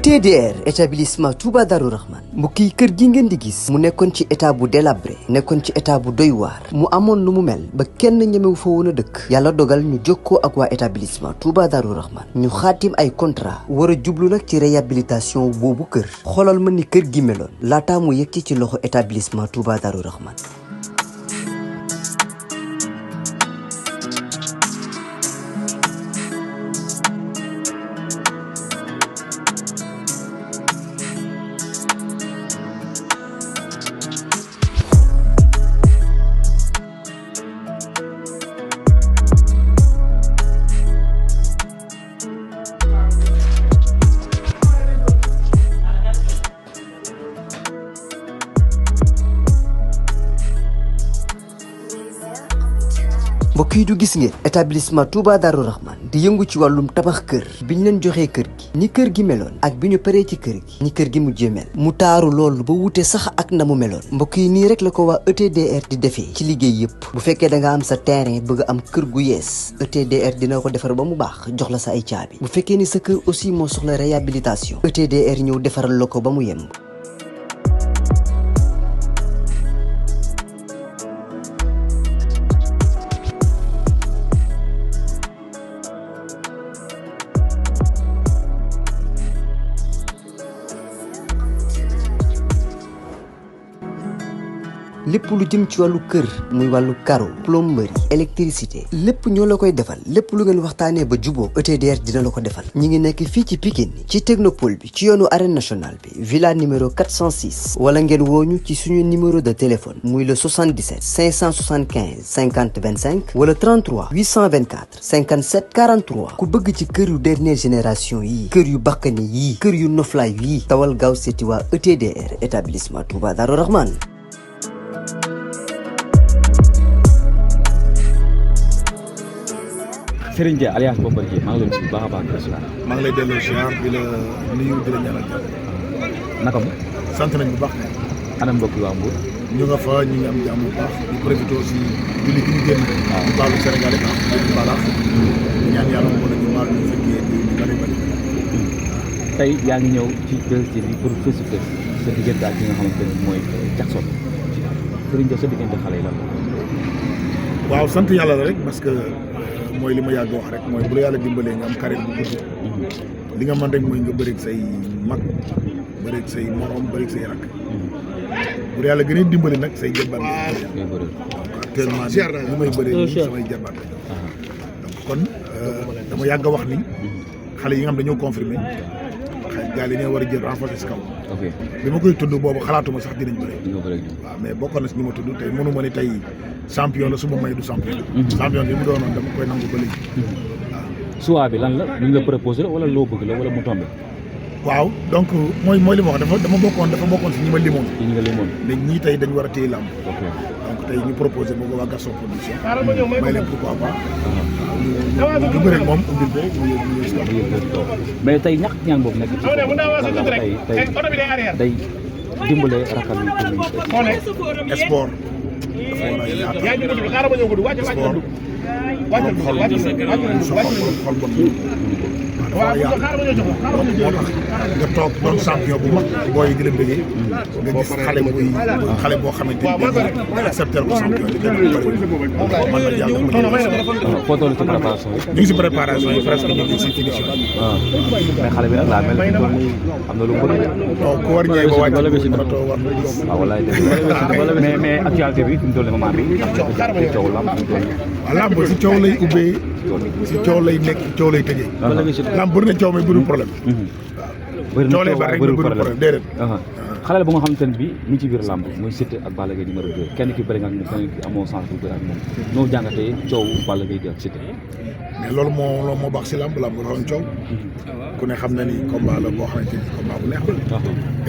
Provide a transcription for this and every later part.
ETDR établissement Touba Darou Rahman mbokk yi kër gi ngeen di gis mu nekkoon ci état bu délabré nekkoon ci état bu doy waar mu amoon lu mu mel ba kenn ñemewu fa woon a dëkk yàlla dogal ñu jokkoo ak waa établissement Touba Darou Rahman ñu xaatim ay contrat war a jublu nag ci réhabilitation boobu kër xoolal ma ni kër gi meloon laataa mu yegg ci loxo établissement Touba Darou Rahman. mbokk yi du gis ngeen établissement Touba Darou Rahman di yëngu ci wàllum tabax kër bi ñu leen joxee kër gi ni kër gi meloon ak bi ñu paree ci kër gi ni kër gi mujjee mel mu taaru loolu ba wute sax ak na mu meloon mbokk yi nii rek la ko waa ETDR di defee ci liggéey yëpp bu fekkee da nga am sa terrain bëgg am kër gu yees ETDR dina ko defar ba mu baax jox la sa ay caabi bu fekkee ni sa kër aussi moo soxla réhabilitation ETDR ñëw defaral la ko ba mu yemb. lépp lu jëm ci wàllu kër muy wàllu carreau plomberie électricité lépp ñoo la koy defal lépp lu ngeen waxtaanee ba juboo ETDR dina la ko defal ñi ngi nekk fii ci Pikine ci technopole bi ci yoonu arène nationale bi villa numéro 406 wala ngeen wooñu ci suñu numéro de téléphone muy le 77 575 50 25 wala 33 824 57 43 ku bëgg ci kër yu dernière génération yii kër yu bakkane yii kër yu noflaay yii tawal gaaw seeti waa ETDR établissement Touba Darou Rahman. Serigne Dia alias Bombardier maa ngi lay nuyu bu baax a baax di la maa ngi lay delloo ziar di la nuyu di la ñaanal jàmm. naka mu. sant nañ bu baax. anam mbokk yi waa Mbour. ñu nga fa ñu ngi am jàmm bu baax di profité aussi julli gi ñu génn. waaw di baalu Sénégal yi baax di baalaax. ñaan yàlla mu mën a ñu baal ñu fekkee ñu bari bari. tey yaa ngi ñëw ci 2STV bi pour face to face sa diggante ak ki nga xamante ne mooy Jackson Serigne Dia sa diggante xale yi lan la. waaw sant yàlla la rek parce que. mooy li ma yàgg wax rek mooy bu la yàlla dimbalee nga am carrière bu gudd li nga mën rek mooy nga bëreeg say mag bëreeg say morom bëreeg say rakk bu la yàlla gën a dimbali nag say jëmbat actuellement li may bëree nii samay jëmbat donc kon dama yàgg a wax ni xale yi nga xam dañoo confirmé gars yi dañoo war a jël renforcer si kaw bi ma koy tudd boobu xalaatuma sax dinañ bëri waaw mais bokkoon na si ñi ma tudd tey mënu ma ni tey champion la su ma may du champion champion bi mu doonoon dama koy nangu ba léegi waaw choix bi lan la lu ñu la proposé la wala loo bëgg la wala mu tombé waaw donc mooy li ma wax dafa bokkoon si ñi ma limoon ñi nga limoon mais ñii tey dañu war a téye làmb donc tey ñu proposé ma ko waa Gaston production may leen pourquoi pas ñu bëri moom ubbil ko ñu mais tey ñàkk ñaan boobu nekk ci tey day dimbale rakam yi pour sport dafa war a yaatu sport borom xol xol bon dafa yaatu donc moo tax nga toog doon champion bu mag booy di la bëggee nga gis xale boo xamante ni accepté ko champion di gën a bëri man nag yàlla ma foo toll ci préparation yi. ñu ngi si préparation yi presque ñu ngi si finition mais xale bi nag laa mel ni am na lu bëri. non ku war ñëwee ba wàcc mën a toog war waaw walaay mais actualité bi fi mu toll nii moment bi ci coow lamb waaw lamb si coow lay ubbee si coow lay nekk si coow lay tëjee lamb bëri na coow mais bëri problème bëri na coow bari bëri problème déedéet xale la bu nga xamante ne bi ñu ngi ci biir lamb muy Siteu ak Balla Gaye numéro 2 kenn ki bëri nga ak moom kenn ki amoo chance bu bëri ak moom noo jàngatee coow Balla Gaye ak Siteu mais loolu moo baax si lamb dafa am coow ku ne xam na ni combat la boo xamante ni combat bu neex la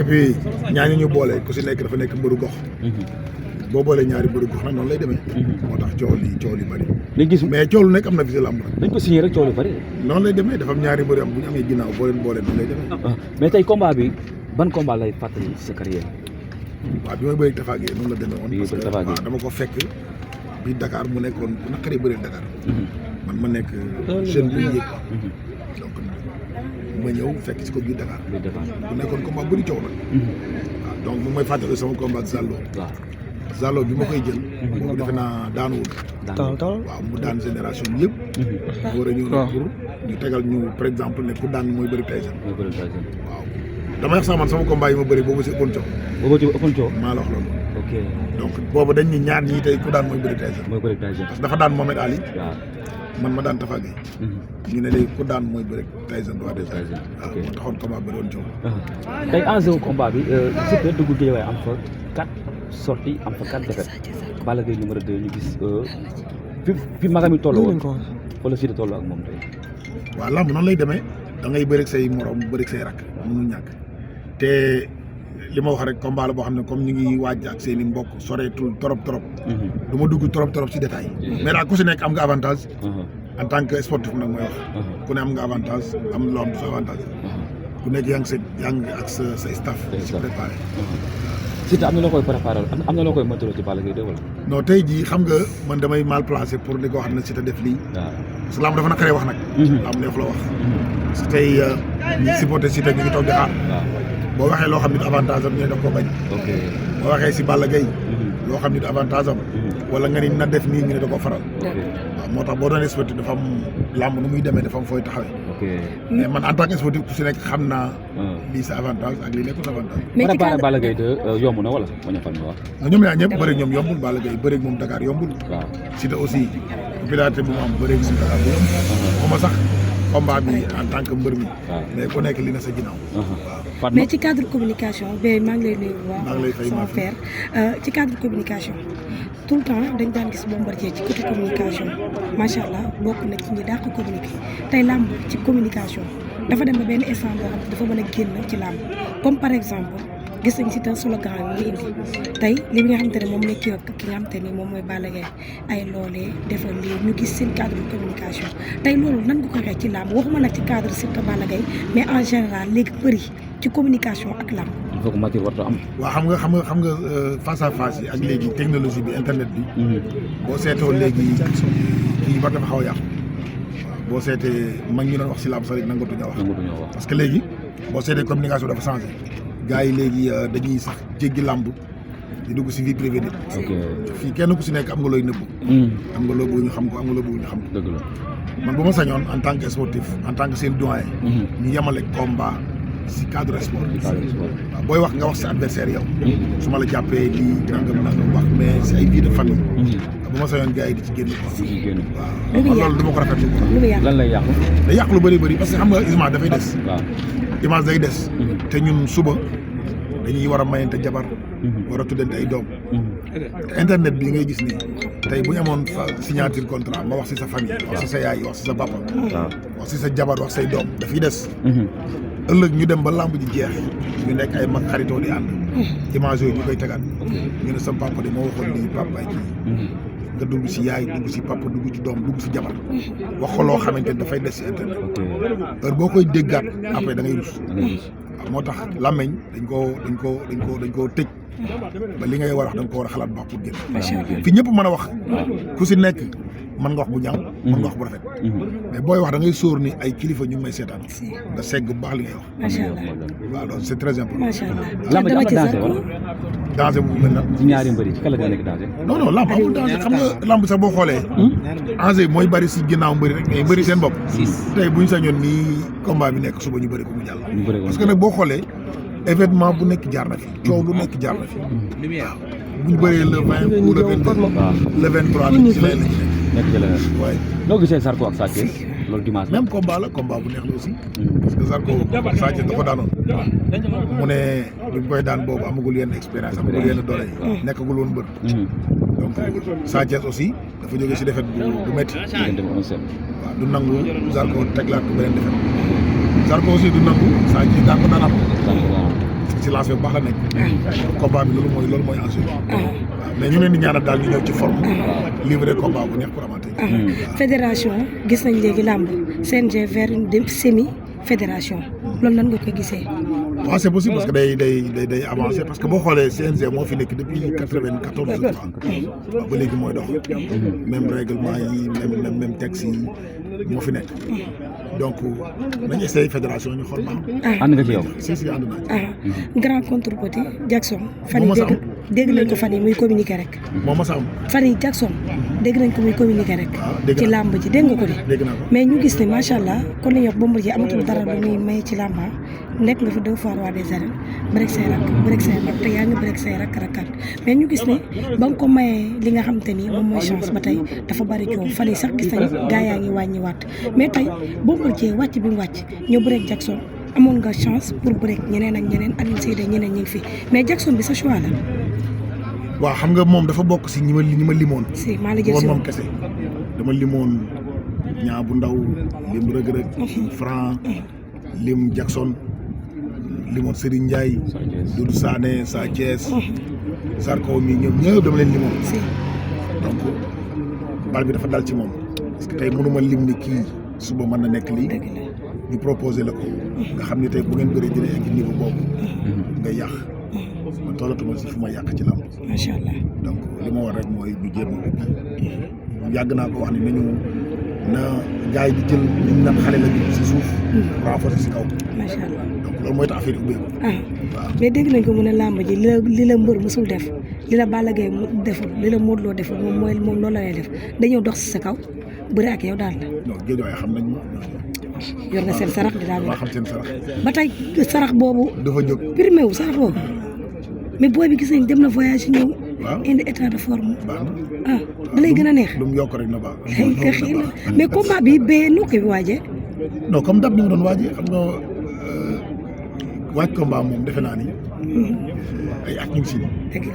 et puis ñaañu ñu boole ku si nekk dafa nekk mbëru gox boo boolee ñaari mbëru gox nag noonu lay demee moo tax coow li bari mais coow lu nekk am na fi si lamb dañ ko signé rek coow lu bari noonu lay demee dafa am ñaari mbëru am bu ñu amee ginnaaw boo leen boole noonu lay demee mais tey combat bi ban combat lay fàttali sa carrière waaw bi may bëri Tapha Gueye noonu la demee woon parce que waaw dama ko fekk bi Dakar mu nekkoon bu naqaree bëri Dakar man ma nekk jeune bu yéeg donc ma ñëw fekk ci ko biir Dakar biir Dakar. bu nekkoon combat bëri coow nag waaw donc mu may fàttali sama combat ak Zallo waaw. Zallo bi ma koy jël boobu defe naa daanuwul waaw mu daan génération bi yëpp mu war a ñëw nag pour ñu tegal ñu par exemple ne ku daan mooy bëri Tyson waaw dama wax sax man sama combat yi ma bëri boobu si ëppoon coow boobu ci ëppoon coow. maa la wax loolu ok. donc boobu dañ ni ñaar ñii tey ku daan mooy bëri Tyson mooy bëri Tyson. parce que dafa daan Mohamed Ali waaw. man ma daan Tafa Gueye ñu ne léegi ku daan mooy bëri Tyson roi des arènes waaw moo taxoon combat bi doon coow tey enjeu combat bi Siteu dugg Guédiawaye am fa 4 sorties am fa 4 défaites Balla Gaye numéro 2 ñu gis fi magam yi toll woon fa la Siteu toll ak moom tey. waaw lamb noonu lay demee da ngay bëri say morom bëri say rakk mënul ñàkk te li ma wax rek combat la boo xam ne comme ñu ngi waaj ak seen i mbokk soreetul trop du ma dugg trop ci détail mais daal ku si nekk am nga avantage en tant que sportif nag mooy wax ku ne am nga avantage am loo am sa avantage ku nekk yaa ngi ak sa staff si préparé Siteu am na loo koy préparé am na loo koy moytuloo ci Balla Gaye de wala. non tey jii xam nga man damay mal placé pour di ko wax ne Siteu def lii waaw parce que lamb dafa naqaree wax nag lamb neex la wax parce que tey ñi supporté Siteu ñu ngi toog di xaar boo waxee loo xam ne avantage am ñu ne daf ko bañ ok. boo waxee si Balla Gaye loo xam ne avantage am wala nga ni na def nii ñu ne da ko faral waaw moo tax boo doon sportif dafa am lamb nu muy demee dafa am fooy taxawee ok. mais man en tant que sportif ku si nekk xam naa lii sa avantage ak lii nekkul sa avantage préparé Balla Gaye de yomb na wala ma ñafal ma wax. ñoom ñaar ñëpp bëri ñoom yombul Balla Gaye bëri moom Dakar yombul waaw. Siteu aussi popularité bu mu am bëri si Dakar bu yomb xuma sax combat bi en tant que mbër mi mais ku nekk li na sa ginnaaw waaw mais ci cadre communication ba maa ngi lay nuyu bu maa ngi lay fay sama frère ci cadre communication tout le temps dañ daan gis Bombardier ci côté communication macha allah bokk na ci ñi dàq communiquer tey làmb ci communication dafa dem ba benn instant boo xam ne dafa mën a génn ci làmb comme par exemple gis nañ Siteu slogan yi ñu indi tey li nga xamante ne moom la kii ki nga xamante ni moom mooy Balla Gaye ay loolee defal lii ñu gis seen cadre communication tey loolu nan nga ko waxee ci làmb waxuma nag ci cadre Siteu Balla Gaye mais en général léegi bëri ci communication ak làmb. il faut que matière warta am. waaw xam nga face à face yi ak léegi technologie bi internet bi boo seetoo léegi kii war dafa xaw a yàqu waaw boo seetee mag ñu doon wax si làmb sax nangatuñoo wax parce que léegi boo seetee communication dafa changé gars yi léegi dañuy sax jéggi làmb di dugg si vie privée nit fii kenn ku si nekk am nga looy nëbbu am nga loo bëgg ñu xam ko am nga loo bëgg ñu xam ko dëgg la man bu ma sañoon en tant que sportif en tant que seen doyen ñu yemale combat si cadre sport waaw booy wax nga wax sa adversaire yow su ma la jàppee lii nangam wax mais si ay vie de famille bu ma sañoon gars yi di ci génn quoi waaw loolu du ma ko rafetlu quoi lan lay yàqu day yàq lu bëri parce que xam nga image dafay des waaw image day des te ñun suba dañuy war a mayante jabar war a tuddante ay doom te internet bi ngay gis nii tey bu ñu amoon signature contrat ma wax si sa famille wax si sa yaay wax si sa papa wax si sa jabar wax say doom dafay des ëllëg ñu dem ba làmb ji jeex ñu nekk ay mag xaritoo di ànd image yooyu ñu koy tegaat ñu ne sa papa de moo waxoon lii papa ay kii nga dugg si yaay dugg si papa dugg ci doom dugg si jabar wax ko loo xamante ni dafay des si internet heure boo koy déggaat après da ngay rus waaw moo tax làmmeñ dañ koo tëj ba li ngay war a wax da nga ko war a xalaat baax pour génn fi ñëpp mën a wax ku si nekk mën nga wax bu ñaaw mën nga wax bu rafet mais booy wax da ngay sóor ni ay kilifa ñu ngi may seetaan nga segg bu baax li ngay wax macha allah waaw loolu c'est très important macha allah lamb ji am na danger wala danger bu mel na ci ñaari mbëri ci kala dina nekk danger non non lamb amul danger xam nga lamb sax boo xoolee enjeu mooy bëri si ginnaaw mbëri rek mais mbëri seen bopp tey buñ sañoon nii combat bi nekk suba ñu bëri ko mu jàll parce que nag boo xoolee événement bu nekk jaar na fi coow lu nekk jaar na fi waaw bu ñu bëree le 20 ou le 22 le 23 la ci lay nekk ci leneen waaye noo gisee Zarko ak Sa Thiès loolu dimanche même combat la combat bu neex la aussi parce que Zarko Sa Thiès dafa daanoon mu ne bi mu koy daan boobu amagul yenn expérience amagul yenn doole nekkagul woon mbër donc Sa Thiès aussi dafa jógee si défaite bu métti waaw du nangu Zarko teglaat ko beneen défaite Zarko aussi du nangu Sa Thiès daan ko daanaat ci lancé bu baax la nekk combat bi loolu mooy enjeu waaw mais ñu leen di ñaanal daal ñu ñëw ci forme livrer combat bu neex pour amateur fédération gis nañ léegi làmb CNG vers une semi fédération loolu nan nga ko gisee waaw c'est possible parce que day avancer parce que boo xoolee CNG moo fi nekk depuis 94 je crois ba léegi mooy dox même règlement yi même texte yi moo fi nekk donc nañu essayé fédération ñu xool ba xam. ànd nga ci yow. si ànd naa ci. grand contre petit Jackson. fan yi dégg nañ ko fan yi muy communiqué rek. moom mos a am. fan yi Jackson dégg nañ ko muy communiqué rek. ci làmb ji dégg nga ko de. dégg naa ko mais ñu gis ne macha allah kon li ñuy wax Bombardier amatul dara lu muy may ci làmb nekk nga fi 2 fois roi des arènes bëreeg say rakk bëreeg say mag te yaa ngi bëreeg say rakkat mais ñu gis ne ba nga ko mayee li nga xam te ni moom mooy chance ba tey dafa bari coow fan yi sax gis nañ gaa yaa ngi wàññiwaat mais tey Bombardier wàcc bi mu wàcc ñëw bëreeg Jackson amoon nga chance pour bëreeg ñeneen ak ñeneen Alioune Seye ñeneen ñi ngi fi mais Jackson bi sa choix la. waaw xam nga moom dafa bokk si ñi ma limoon. si maa la jël si moom kese dama limoon ñaa bu ndaw lim rëg-rëg Franc lim Jackson limoon Serigne Ndiaye Doudou Sané Sa Thiès Sarko mi ñoom ñëpp dama leen limoon donc bal bi dafa dal ci moom parce que tey mënuma lim ni kii suba mën na nekk lii ñu proposé la ko nga xam ne tey bu ngeen bëri dina egg niveau boobu nga yàq man tollatuma si fu ma yàq ci làmb macha allah donc li ma war rek mooy ñu jéem a ubbi yàgg naa ko wax ne nañu na gars yi di jël li ñu naan xale la bi si suuf renforcer si kaw macha allah donc loolu mooy tax affaire yi ubbeeku waaw mais dégg nañ ko mu ne làmb ji li la mbër musul def li la Balla Gaye deful li la Modou Lo deful moom loolu la lay def dañoo dox si sa kaw bëri ak yow daal la non géej waaye xam nañ ma yor nga seen sarax di daal waa xam seen sarax ba tey sarax boobu dafa jóg primé wu sarax boobu mais booy bi gis nañ dem na voyage ñëw waaw indi état de forme baax na da lay gën a neex lu mu yokk rek na baax ka xëy na mais combat bi bee noo koy waajee non comme dab ni mu doon waajee xam nga waaj combat moom defe naa ni ay at ñu ngi si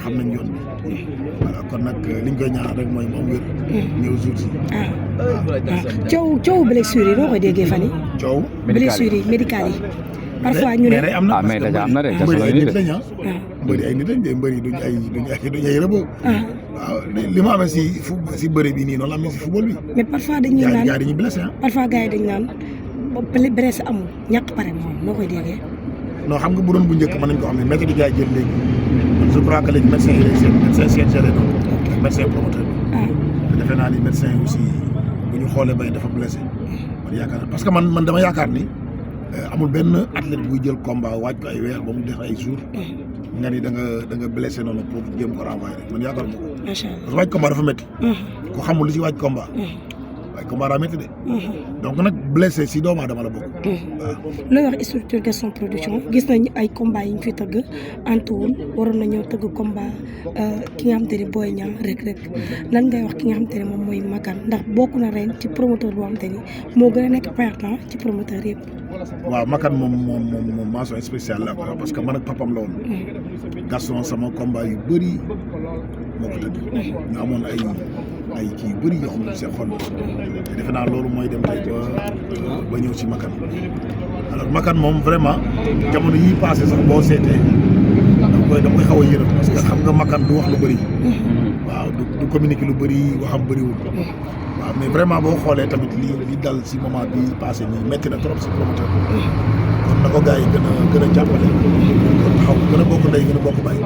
xam nañ yoon bi voilà kon nag liñ koy ñaan rek mooy mu am wér ñëw jour si coow blessure yi noo koy déggee fan yi coow blessure yi médical yi parfois ñu ne am na mais déjà am na de mbëri ay nit lañ mbëri ay nit lañ de mbëri duñ ay rëboo waaw li ma amee si bëri bi nii noonu la amee si football bi mais parfois dañuy naan gars yi dañuy blessé parfois gars yi dañ naan blessé amul ñàkk pare moom noo koy déggee non xam nga bu doon bu njëkk mën nañ ko xam ne méthode yi gars yi jël léegi je crois que léegi médecin yi lay seet médecin CNG lay doon médecin promoteur bi te defe naa ni médecin yi aussi bu ñu xoolee bay dafa blessé man yaakaar parce que man dama yaakaar ni amul benn athlète buy jël combat waaj ko ay weer ba mu def ay jours nga ni da nga blessé noonu pour jéem ko renvoyer rek man yaakaar ma ko parce que waaj combat dafa métti ku xamul lu ci waaj combat waaye combat daa métti de donc nag blessé si doomu aadama la bokk waaw looy wax structure Gaston Production gis nañ ay combat yi ñu fi tëgg antuwul waroon na ñëw tëgg combat ki nga xam te ne Boy Niang Reug Reug lan ngay wax ki nga xam te ne moom mooy Makan ndax bokk na ren ci promoteur boo xam te ni moo gën a nekk perdant ci promoteur yëpp waaw Makan moom mention spéciale la ko parce que man ak papam la woon Gaston sama combat yu bëri moo ko tëgg ñu amoon ay kii yu bëri yoo xam ne seen xol te defe naa loolu mooy dem tey ba ñëw ci Makan alors Makan moom vraiment jamono yii passé sax boo seetee dama koy xaw a yërëm parce que xam nga Makan du wax lu bëri waaw du communiquer lu bëri waxam bëriwul waaw mais vraiment boo xoolee tamit li dal ci moment bi passé nii métti na trop ci promoteur kon na ko gars yi gën a jàppale kon taxaw gën a bokk ndey gën a bokk bàyyi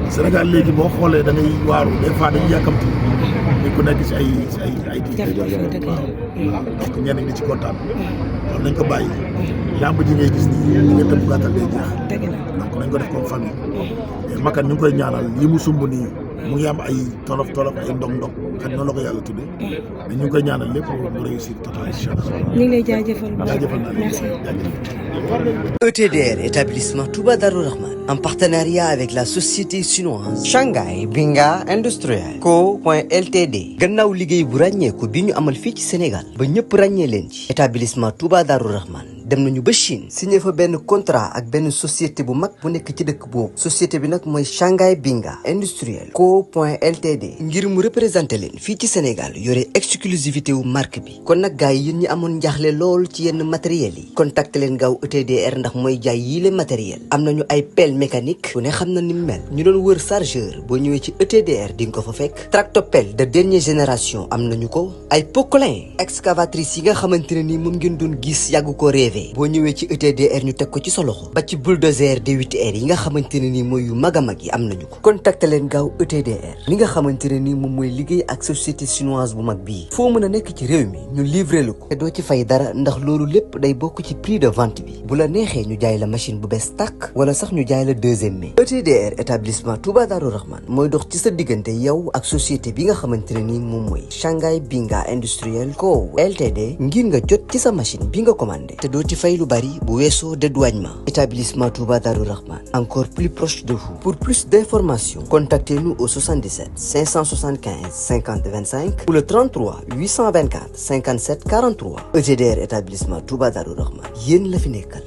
Sénégal léegi boo xoolee da ngay waaru des fois dañuy yàkkamti ni ku nekk ci ay waaw donc ñenn ñi ci kontaan kon nañ ko bàyyi lamb ji ngay gis nii li nga tëb gàttal day jeex donc nañ ko def comme famille mais Makan ñu ngi koy ñaanal yi mu sumb nii mu ngi am ay tolof ay ndog xam noonu la ko yàlla tuddee mais ñu ngi koy ñaanal lépp mu réussir total incha allah. ñu ngi lay jaajëfal merci. ETDR, établissement Touba Darou Rahman, en partenariat avec la société chinoise Shanghai Binga Industriel Co.Ltd. gannaaw liggéey bu ràññeeku bi ñu amal fii ci Sénégal ba ñëpp ràññee leen ci établissement Touba Darou Rahman dem nañu ba Chine signé fa benn contrat ak benn société bu mag bu nekk ci dëkk boobu société bi nag mooy Shanghai Binga Industriel Co.Ltd. ngir mu représenté leen fii ci Sénégal yore exclusivité wu marque bi kon nag gars yi yéen ñi amoon njaaxle lool ci yenn matériels yi contacté leen gaaw ETDR ndax mooy jaay yii le matériel am nañu ay pelle mécanique bu ne xam na ni mu mel ñu doon wër chargeur boo ñëwee ci ETDR di nga ko fa fekk tractopelle de dernière génération am nañu ko ay poquelin excavatrice yi nga xamante ne ni moom ngeen doon gis yàgg ko rêvé PV boo ñëwee ci ETDR ñu teg ko ci sa loxo ba ci bulldozer D8R yi nga xamante ne nii mooy yu mag a mag yi am nañu ko contacter leen gaaw ETDR li nga xamante ne nii moom mooy liggéey ak société chinoise bu mag bii foo mën a nekk ci réew mi ñu livrer la ko te doo ci fay dara ndax loolu lépp day bokk ci prix de vente bi bu la neexee ñu jaay la machine bu bees tàkk wala sax ñu jaay la deuxième main ETDR établissement Touba Darou Rahman mooy dox ci sa diggante yow ak société bi nga xamante ne nii moom mooy Shanghai Binga Industriel Co Ltd ngir nga jot ci sa machine bi nga commandé te doo ci fay lu bari bu weesoo dédouanement établissement Touba Darou Rahman encore plus proche de vous pour plus d'informations contactez-nous au 77 575 50 25 ou le 33 824 57 43 ETDR établissement Touba Darou Rahman yéen la fi nekkal